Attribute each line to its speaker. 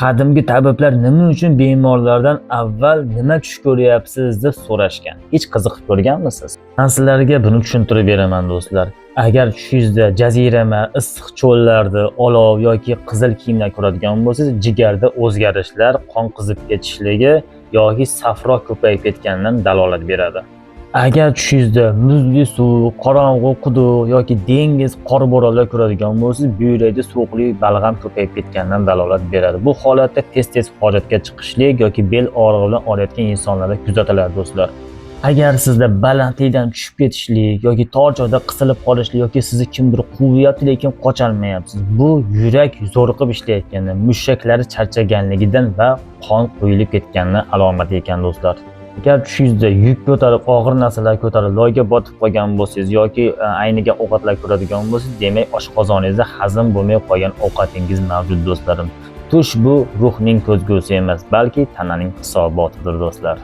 Speaker 1: Qadimgi tabiblar nima uchun bemorlardan avval nima tush ko'ryapsiz deb so'rashgan? Hech qiziqib ko'rganmisiz? Men sizlarga buni tushuntirib beraman, do'stlar. Agar tushingizda jazirama, issiq cho'llarda olov yoki qizil kiyimlar ko'radigan bo'lsangiz, jigarda o'zgarishlar, qon qizib ketishligi yoki safro ko'payib ketganidan dalolat beradi. Agar tushingizda muzli suv, qorong'u quduq yoki dengiz, qor bo'ronlar ko'radigan bo'lsangiz, buyrakda sovuqlik, balg'am ko'payib ketganidan dalolat beradi. Bu holatda tez-tez hojatga chiqishlik yoki bel og'rig'i bilan og'riyotgan insonlarda kuzatiladi, do'stlar. Agar sizda balandlikdan tushib ketishlik yoki tor joyda qisilib qolishlik yoki sizni kimdir quvyapti, lekin qocholmayapsiz. Bu yurak zo'riqib ishlayotganda, mushaklari charchaganligidan va qon quyilib ketganidan alomati ekan, do'stlar. Agar tushingizda yuk ko'tarib, og'ir narsalar ko'tarib, loyga botib qolgan bo'lsangiz yoki aynigan ovqatlar ko'radigan bo'lsangiz, demak, oshqozoningizda hazm bo'lmay qolgan ovqatingiz mavjud, do'stlarim. Tush bu ruhning ko'zgusi emas, balki tananing hisobotidir, do'stlar.